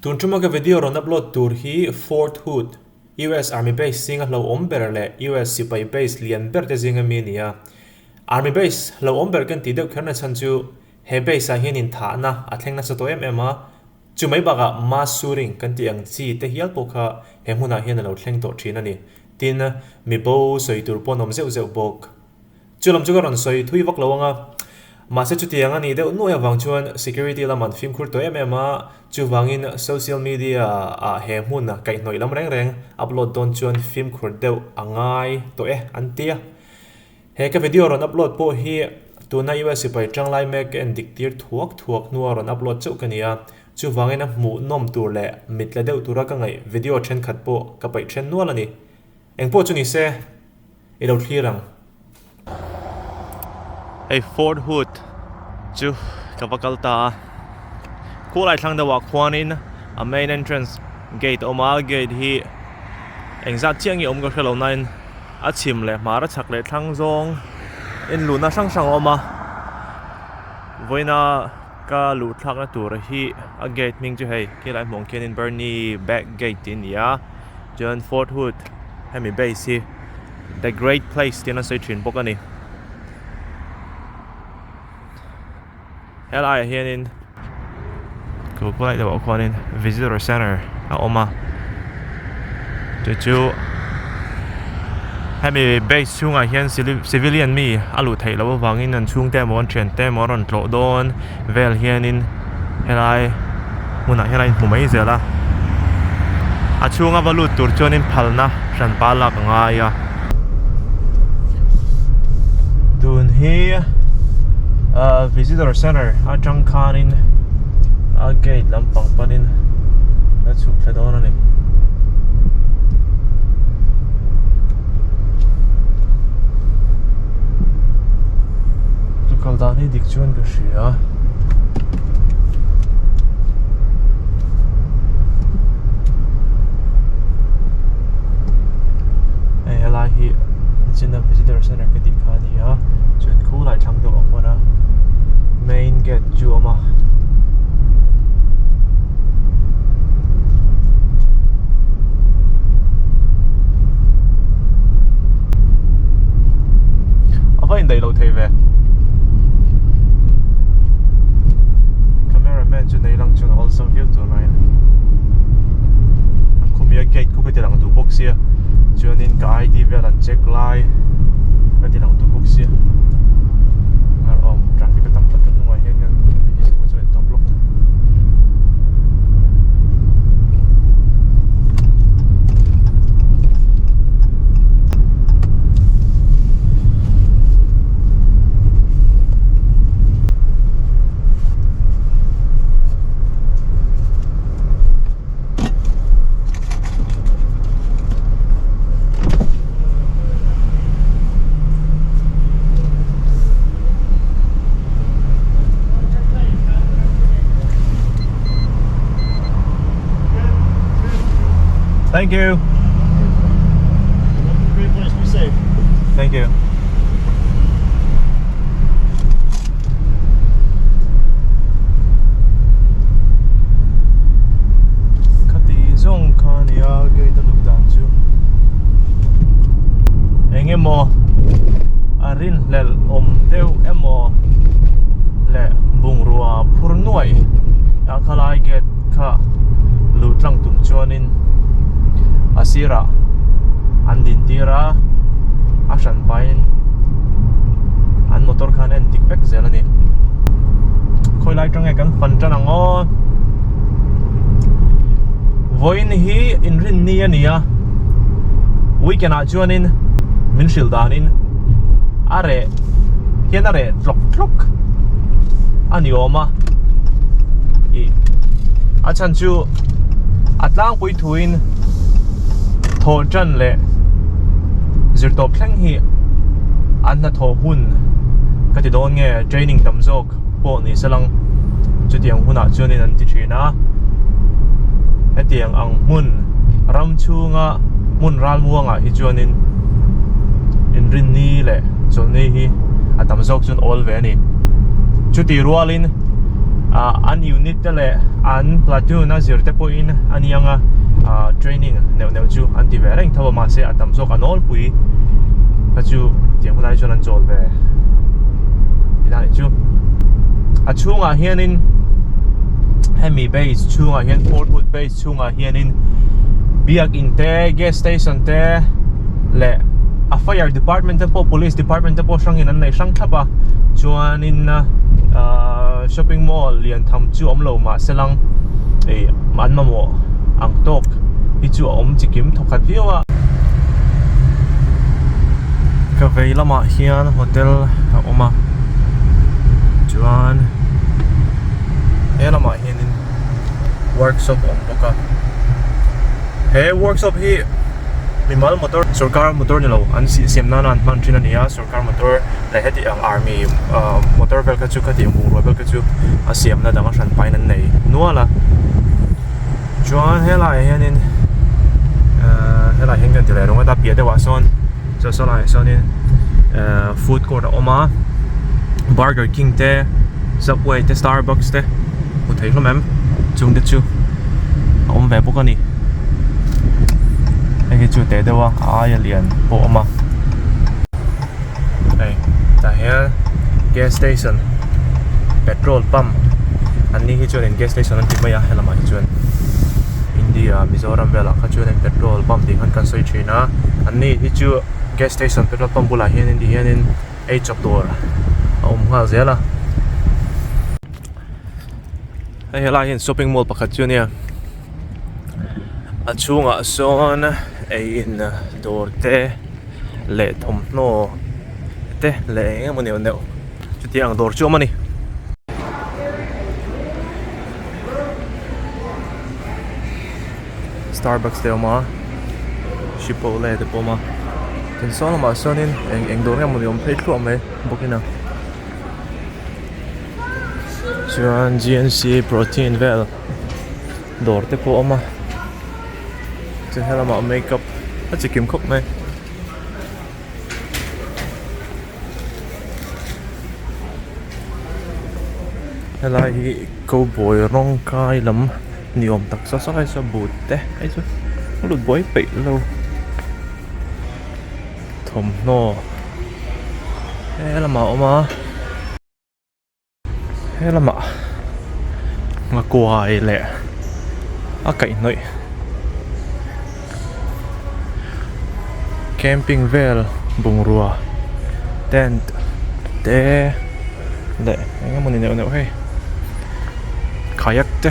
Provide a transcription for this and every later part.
Tun tuma ka video rawn upload tur hi Fort Hood, US Army Base zinga hlauhawm ber leh US sipai base lian ber te zinga mi a ni a. Army Base hlauhawm ber kan tih deuh kher na chhan chu he base ah hian inthahna a thleng nasa tawh em em a, chu mai bakah mass shooting kan tih ang chi te hial pawh kha he hmunah hian a lo thleng tawh thin a ni. Tin, mibo sawi tur pawh an awm zeuh zeuh bawk. Chu lam chu ka rawn sawi thui vak lo ang a, mahse chutiang a nih deuh nuai avang chuan security lam an fimkhur tawh em em a, chuvangin social media ah he hmun kaihhnawih lam reng reng upload dawn chuan fimkhur deuh a ngai tawh e an ti a. He ka video rawn upload pawh hi tuna US sipai tanglai mek ka en dik tir thuak thuak hnua rawn upload chauh ka ni a, chuvangin a hmuhnawm tur leh mitla deuh tura ka ngaih video thenkhat pawh ka paih then nual a ni. Engpawh chu ni se. I lo thlir ang. Hei Fort Hood chu ka va kal ta a, khulai thlang deuhah khuanin a main entrance gate a awm a, gate hi engzat chiah nge awm ka hre lo nain a chhim leh hmar a chhak leh thlang zawng in luhna hrang hrang a awm a, vawiina ka luh thlakna tur hi a gate hming chu hei khilai hmuh ang khianin Bernie back gate tih a ni a. Chuan Fort Hood hemi base hi the great place tiin an sawi thin bawk a ni. Helaiah hianin chu khawlai deuhah khuanin visitor center a awm a chu chu hemi base chhungah hian civilian mi a luh theih loh avangin an chhungte emaw an thiante emaw a rawn tlawh dawn vel hianin helai hmunah hian a inhmu mai zel a a chhunga va lut tur chuanin phalna hran pa lak a ngai a tun hi ah visitor center atang khanin a gate lampang panin a chhuk thla dawn a ni. Kal dan hi dik chuan ka hria. Hei helai hi China Visitor Center ka tih kha a ni a, chuan khulai thlang deuh ah khuan a main gate chu a awm a. A va indaih lo thei ve. Camera man chu nei lang chuan a awlsam viau tur mai a. An khawmia gate khu ka ti lang duh bawk sia chuanin ka ID vel an check lai ka ti lang duh bawk sia. Awm traffic a tam tlat ka hnungah hian kan chu a intawp lawk a. Thank you. Great place. Be safe. Thank you. Khati zawng kha a ni a gate a luh dan chu eng emaw a rinhlelh awm deuh emaw leh bungrua phur nuaih a khalai gate kha luh tlang tum chuanin a sirah an din tir a a hran pahin an motor khan en dik vek zel a ni khawi lai tang nge kan fan tan ang aw vawiin hi inrinni a ni a weekend ah chuanin min hrilh danin a reh hian a reh tlawk tlawk a ni awm a ih a chhan chu a tlangpui thuin thawh tan leh zirtawp thleng hi an hnathawh hun ka ti dawn nge training tam zawk pawh ni se lang chutiang hunah chuanin an ti thin a hetiang ang hmun ram chhunga hmun ral muangah hi chuanin inrinni leh chawlhni hi a tam zawk chuan awl ve a ni chutih rualin An unit te leh an platoon a zir te pawhin a ni ang a, training neuh neuh chu an ti ve reng tho a, mahse a tam zawk a nawlpui kha chu tiang hunah hi chuan an chawl ve tihna chu. A chhungah hianin hemi base chhungah hian Fort Hood base chhungah hianin biakin te gas station te leh a fire department te pawh police department te pawh hrangin an nei hrang thlap a chuanin ahh shopping mall lian tham chu awm lo mahse lang ih an mamawh ang tawk hi chu a awm chi kim thawkhat viau a. Ka vei lamah hian hotel a awm a chuan he lamah hianin workshop a awm bawk a he workshop hi mimal motor sorkar motor ni lo an siam nana an hman thin a ni a sorkar motor leh heti ang army ah motor vel kha chu khati ang bungrua vel kha chu a siamna dang a hran pahin an nei nual a chuan helaiah hianin ahh helaiah hian kan ti leh ringawt a piah deuhah sawn chaw saw laiah sawnin ahh food court a awm a burger king te subway te starbucks te hmu thei hlawm em chung te chu a awm ve bawk a ni hei hi chu teh deuh a a aia lian pawh a awm a hei tah hian gas station petrol pump an ni hi chuanin gas station an ti mai a helamah hi chuan India Mizoram velah kha chuanin petrol pump tih khan kan sawi thin a an ni hi chu gas station petrol pump bulah hianin ti hianin ei chawp tur a awm nghal zel a. Hei helai hian shopping mall pakhat chu a nia a chhungah sawn ei in dawr te leh thawmhnaw te leh eng emaw neuh neuh chutiang ang dawr chu a awm a ni. Starbucks te a awm a Chipotle te pawh a awm a tin saw lamah sawnin eng eng dawr nge mawni awm phei thluah mai bawk in a. Chuan G N C protein vel dawr te pawh a awm a chuan helamah makeup a chi kim khawp mai. Helai hi cowboy rawng kai lam ni awm tak saw saw saw but te hei chu a lut buai peih lo thawmhnaw he lamah a awm a. He lamah nghakuai leh a kaihhnawih camping vel bungrua tent te leh eng emawni neuh neuh hei kayak te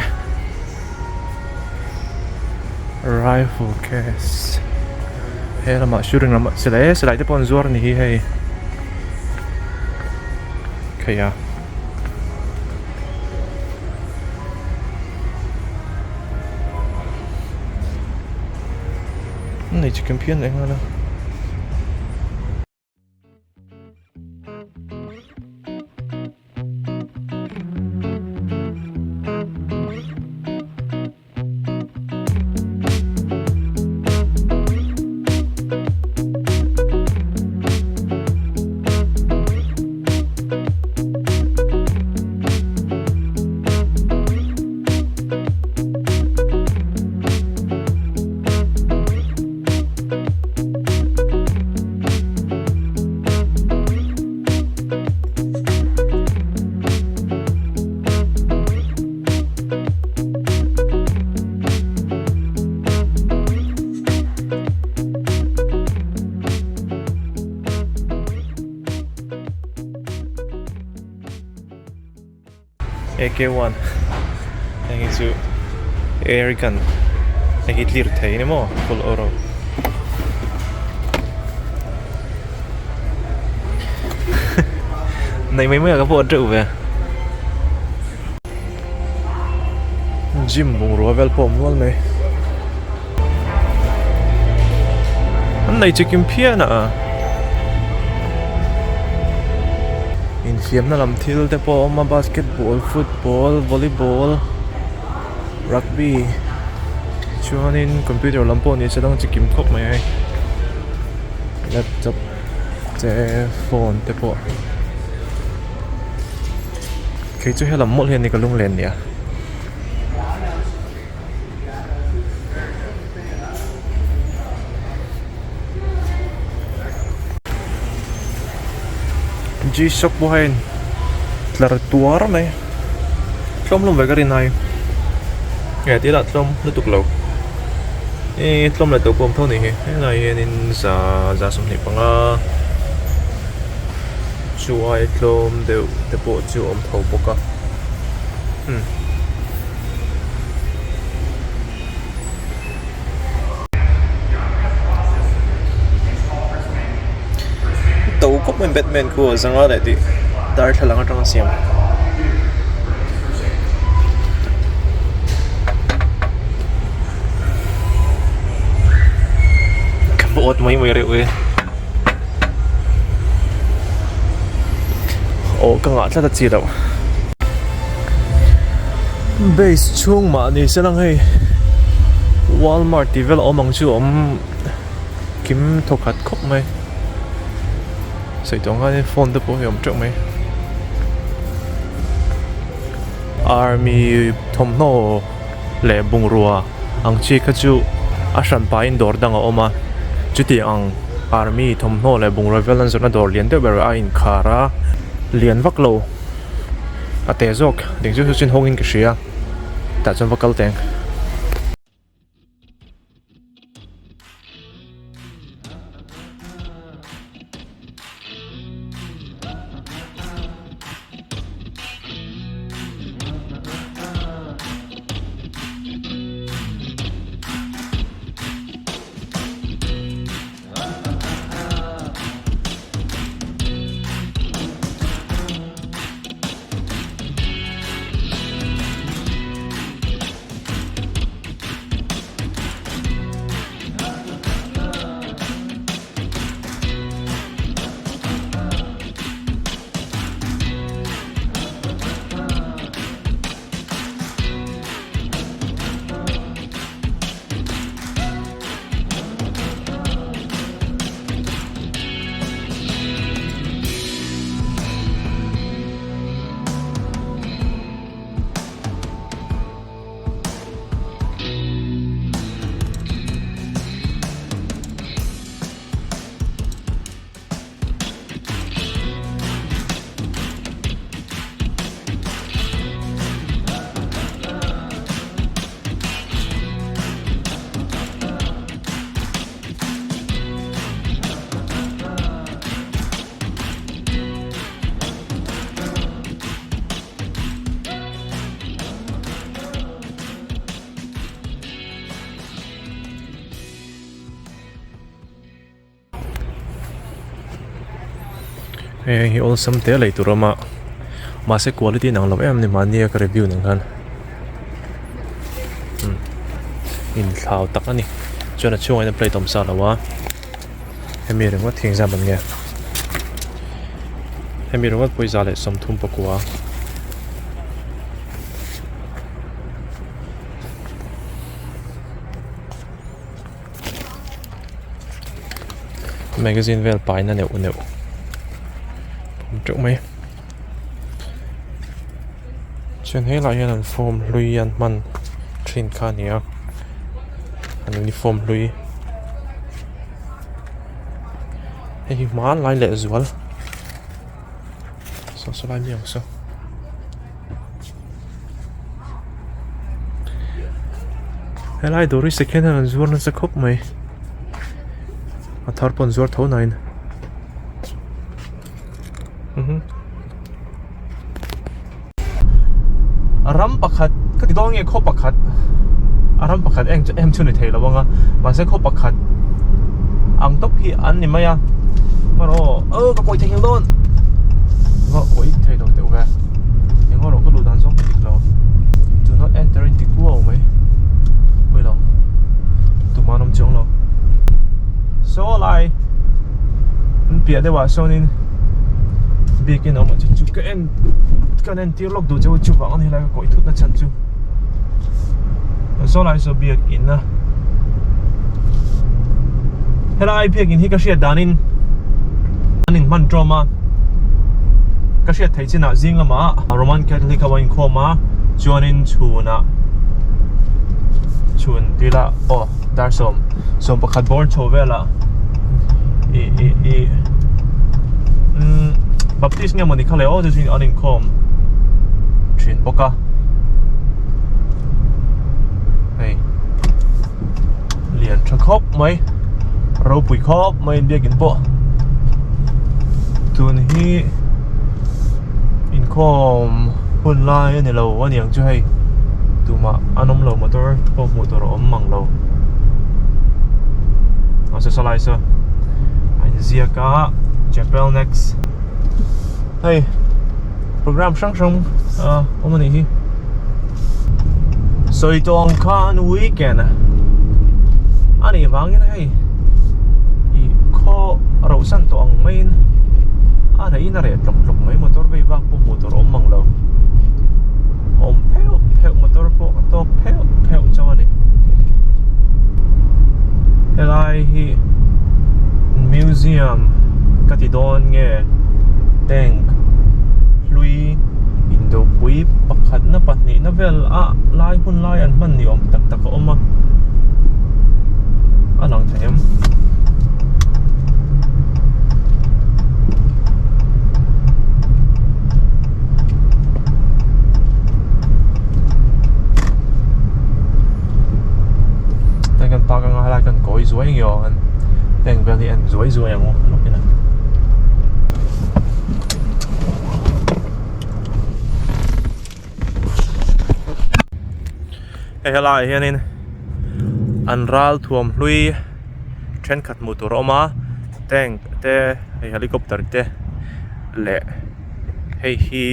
rifle case he lamah shooting lam silai silai te pawh an zuar a ni hi hei. Thei a. Nei chicken phian leh nghal a. AK-1 heng hi chu air gun hei hi tlir thei a ni maw full auto neih mai mai ah ka pawh a teuh ve. Gym bungrua vel pawh a awm nual mai. An nei chikim phian a. Infiamna lam thil te pawh a awm a basketball football volleyball rugby chuanin computer lam pawh ni se dang chikim khawp mai hei laptop te phone te pawh. Kei chu helam mawlh hian ni ka lunglen nia. G-shock pawh a in tlar tuar mai tlawm hlawm ve ka rin ai nge tih lah tlawm lutuk lo ih tlawm leh tawh pawh awm tho a nih hi helai hianin za za 25 chu ai tlawm deuh te pawh chu a awm tho bawk a umm. To khawp mai Batman khu a zanga leh tih darthlalang atanga siam. Ka va awt mai mai reuh e. Aw ka ngah tlat a chi loh. Base chhung mah ni se lang hei Walmart tih vel awm ang chu a awm kim thawkhat khawp mai sawi tawh ang khanin phone te pawh hi a awm teuh mai army thawmhnaw leh bungrua ang chi kha chu a hran pahin dawr dang a awm a chutiang ang army thawmhnaw leh bungrua vel an zawrhna dawr lian deuh ber a inkhar a lian vak lo. A te zawk ding chu chu hawngin ka hria tah chuan va kal teng. Hei hi awlsam te lei tur a awm a mahse quality inang lo em a ni mahnia ka review nen khan umm inthlau tak a ni chuan a chhungah hian a plate a awm sa lo a hemi ringawt hi engzat man nge hemi ringawt pawisa leh 34. Magazine vel paina neuh neuh awm teuh mai chuan helaiah hian an form hlui an hman thin kha a ni a an uniform hlui hei hi hmanlai leh zual saw saw lai mi ang saw. Helai dawr hi second hand an zuar nasa khawp mai a thar pawh an zuar tho nain ram pakhat ka ti dawn nge khaw pakhat a ram pakhat eng chu em chu ni thei lo ang a mahse khaw pakhat ang tawp hi an ni mai a hmanraw aw ka kawi thei dawn va kawi thei lo deuh ve eng erawh ka luh dan zawng hi dik lo do not enter in ti kuau mai pawi lo tumah an awm chuang lo saw lai an piah deuh ah sawnin biakin a awm a chu chu ka en ka en tir lawk duh cheu a chuvang a ni helai ka kawi thut na chhan chu saw lai saw biakin a helai biakin hi ka hriat danin an inhman tawm a. Ka hriat theih chinah zing lamah Roman Catholic ho a inkhawm a, chuanin chhunah chhun tila aw dar sawm sawmpakhat bawr chho velah ih ih ih umm Baptist nge mawni kha leh aw chu chu an inkhawm thin bawk a hei lian tha khawp mai ropui khawp mai biakin pawh tun hi inkhawm hun lai a ni lo a niang chu hei tumah an awm lo motor pawh hmuh tur a awm mang lo a saw lai saw a inziak a chapel next hei program hrang hrang a awm a nih hi sawi tawh ang khan weekend a nih vangin hei ih khaw rauh san tawh ang maiin a reh in a reh tlawk tlawk mai motor vei vak pawh hmuh tur a awm mang lo awm pheuh pheuh motor pawh a tawk pheuh pheuh chauh a ni helai hi museum ka ti dawn nge tank hlui indopui pakhatna pahnihna vel a lai hun lai an hman ni awm tak tak a awm a a lang thei em Hei kan park anga helai kan kawi zuai nge aw an tank vel hi a en zuai zuai ang u lawkin a. Hei helaiah hianin an ral thuam hlui thenkhat hmuh tur a awm a tank te hei helicopter te leh hei hi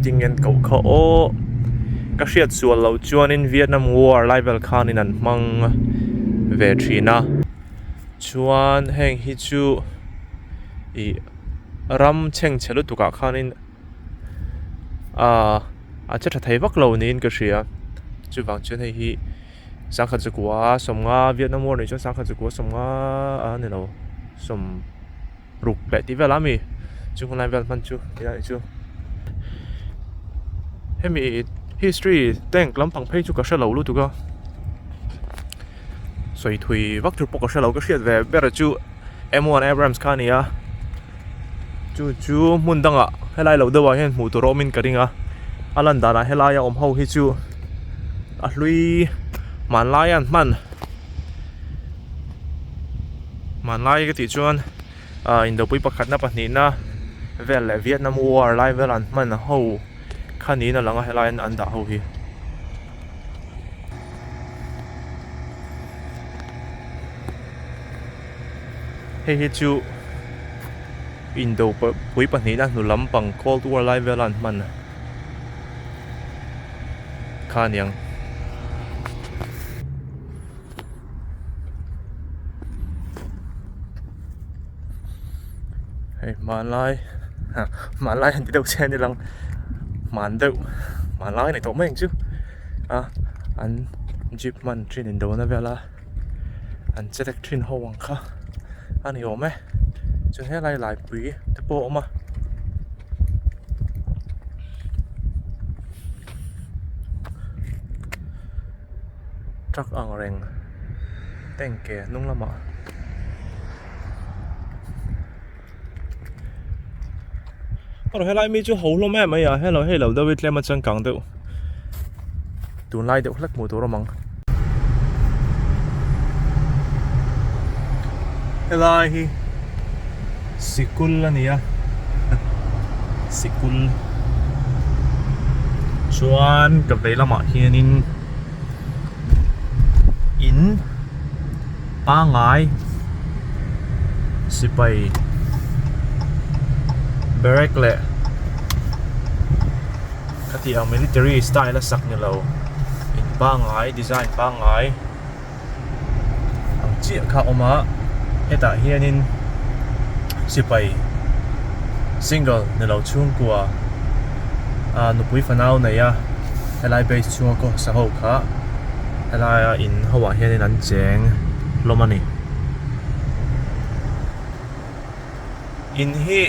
tinge an koh kha aw ka hriat sual loh chuanin Vietnam war lai vel khanin an hmang ve thin a chuan heng hi chu ih ram chhengchhe lutuk ah khanin ahh a che tha thei vak lo niin ka hria chuvang chuan hei hi sangkhat zakua sawmnga Vietnam war nih chuan sangkhat zakua sawmnga a ni lo sawm ruk leh tih vel a mi chung hunlai vel hman chu tih lai chu hemi history tank lampang phei chu ka hre lo lutuk a sawi thui vak tur pawh ka hre lo ka hriat ve ber chu M1 Abrams kha a ni a chu chu hmun dangah helai lo deuhah hian hmuh tur a awmin ka ring a a lan danah helaia awm ho hi chu a hlui hmanlai an hman hmanlai ka tih chuan ah indopui pakhatna pahnihna vel leh Vietnam war lai vel an hman ho kha niin a lang a helai an dah ho hi. Hei hi chu indo pui pahnihna hnu lampang cold war lai vela an hman kha a niang. Hei hmanlai hmanlai han ti deuh che a ni lang hman deuh hmanlai a ni tawh mai ang chu a an jeep hman thin indona vela. an che lek thin ho ang kha a ni awm e chuan helai laipui te pawh a awm a truck ang reng tank ke hnung lamah. Helai mi chu ho hlawm em mai a hello hei lo deuh hi tlem a changkang deuh tunlai deuh hlek hmuh tur awm ang. Helai hi sikul a ni a sikul chuan ka vei lamah hianin in pangngai sipai barrack leh khati ang military style a sak ni lo in pangngai design pangngai ang chiah kha a awm a hetah hianin sipai single ni lo chhungkua ah nupui fanau nei a helai base chhunga khawsa ho kha helaia in ho ah hianin an cheng hlawm a ni. In hi.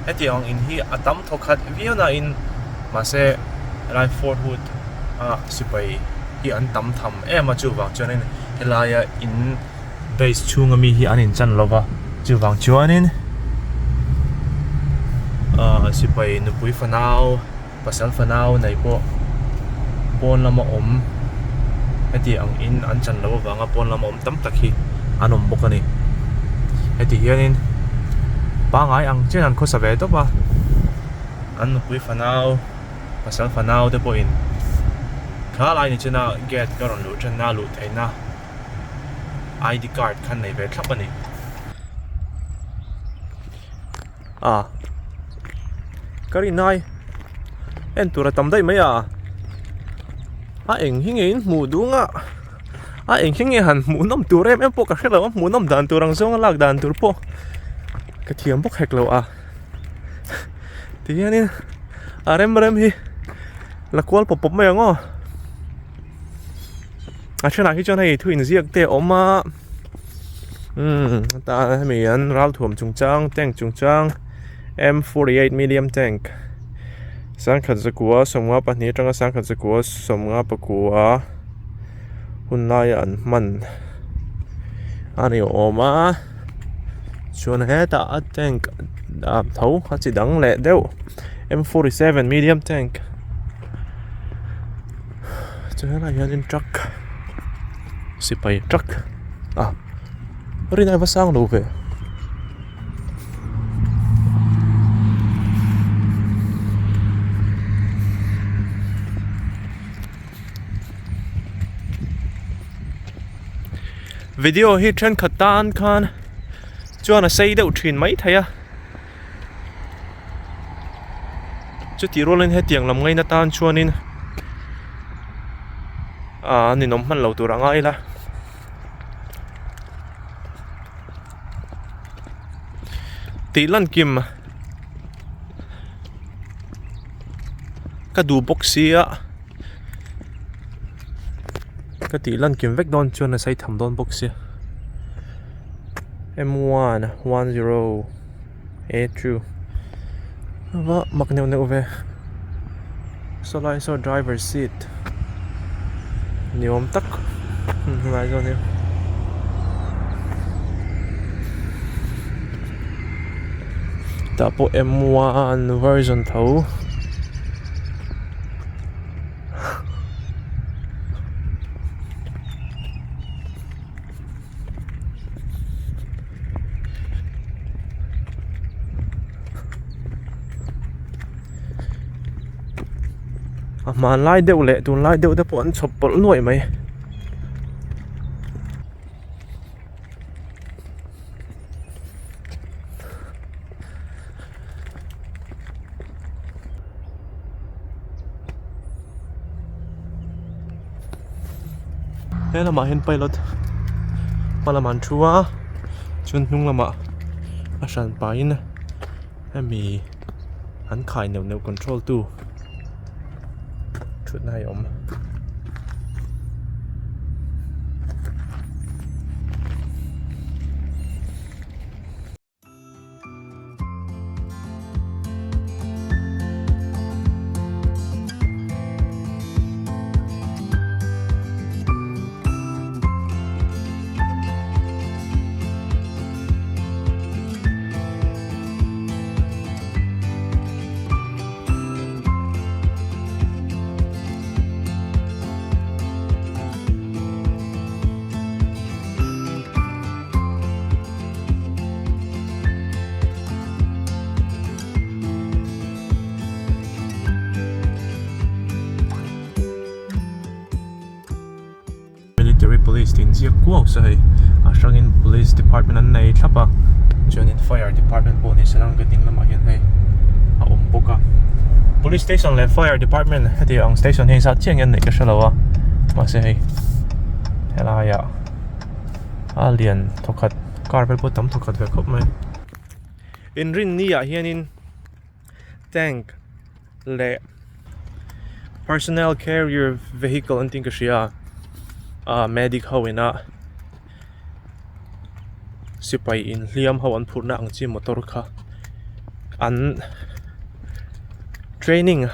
Hetiang ang in hi a tam thaw khat viau nain mahse helai Fort Hood a sipai hi an tam tham em a chuvang chuanin helaia in base chhunga mi hi an inchan lo va chuvang chuanin ahh sipai nupui fanau. Pasal fanau nei pawh pawn lama awm heti ang in an chan loh avanga pawn lama awm tam tak hi an awm bawk a ni. Heti hianin pangai ang chian an khawsa ve tawp a, an nupui fanau pasal fanau te pawhin kha lai ni china gate ka rawn luh thenna luh theihna ID card kha an nei ve thlap a ni. A ka rinai en tur a tam daih mai a a eng hi nge in hmuh dung a a eng hi nge han hmuh nawm tur em em pawh ka hre lo a hmuh nawm dan tur ang zawnga lak dan tur pawh ka thiam bawk hek lo a tihianin a rem rem hi la kual pawp pawp mai ang aw a thenah hi chuan hei thu inziak te a awm a. Umm tah hemi an ralthuam chungchang tank chungchang M 48 medium tank sangkhat zakua sawmnga pahnih atanga sangkhat zakua sawmnga pakua hun laia an hman a ni awm a chuan hetah a tank ah tho a chi dang leh deuh M 47 medium tank chuan helaiah hianin truck. Sipai truck a rin a va sang lo ve. Video hi thenkhat tan khan chuan a sei deuh thin mai thei a chutih rualin hetiang lam ngaina tan chuanin Aaa ninawm hman lo tur a ngai ila tih lan kim ka duh bawk sia ka tih lan kim vek dawn chuan a sei tham dawn bawk sia M 1 1 0. E chu va mak neuh neuh ve saw lai saw driver seat ni awm tak helai zawn hi tah pawh m one version tho. A hmanlai deuh leh tunlai deuh te pawh an chhawp pawlh nuaih mai. He lamah hian pilot hma lamah an thu a chuan hnung lamah a hran pahin hemi an khai neuh neuh control tu thutna hi a awm. Military Police tih inziak kuau se hei a hrangin Police Department an nei thlap a chuanin Fire Department pawh ni se lang ka ding lamah hian hei a awm bawk a Police Station leh Fire Department heti ang station hi zat chiah nge an neih ka hrelo a mahse hei helaiah a lian thawkhat car vel pawh tam thawkhat ve khawp mai inrinni ah hianin tank leh personnel carrier vehicle an tih ka hria a ah medic ho ina sipai inhliam ho an phurhna ang chi motor kha. an training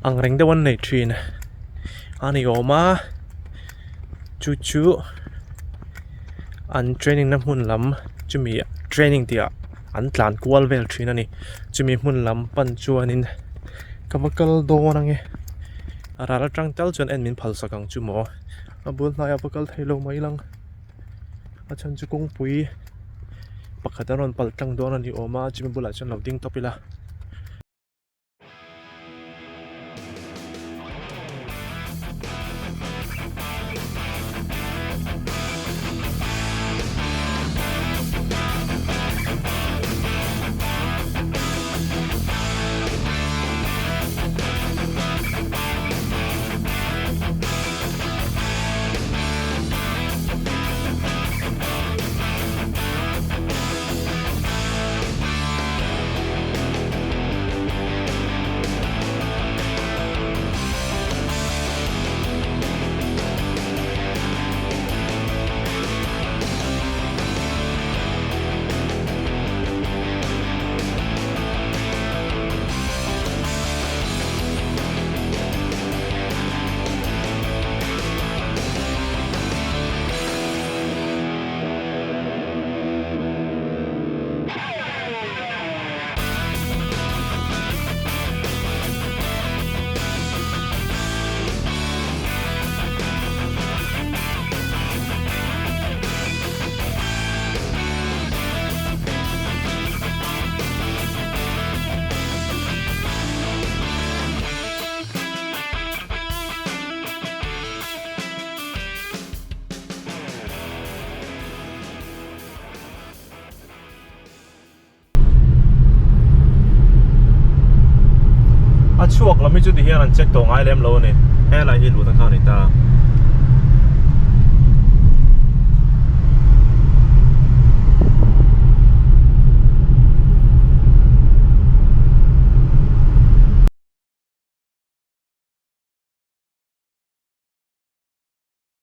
ang reng deuh an nei thin a ni awm a chu chu an training na hmun lam chumi training tih ah an tlan kual vel thin a ni chumi hmun lam pan chuanin ka va kal dawn ang e a ral atang tal chuan en min phal sak ang chu maw a bul hnaiah va kal thei lo mai lang a chhan chu kawngpui pakhat an rawn pal tlang dawn a ni awm a chumi bulah chuan lo ding tawp ila. A chhuak lam hi chu tihian an check tawh ngai lem lo a ni. Helai hi luhna kha a ni ta.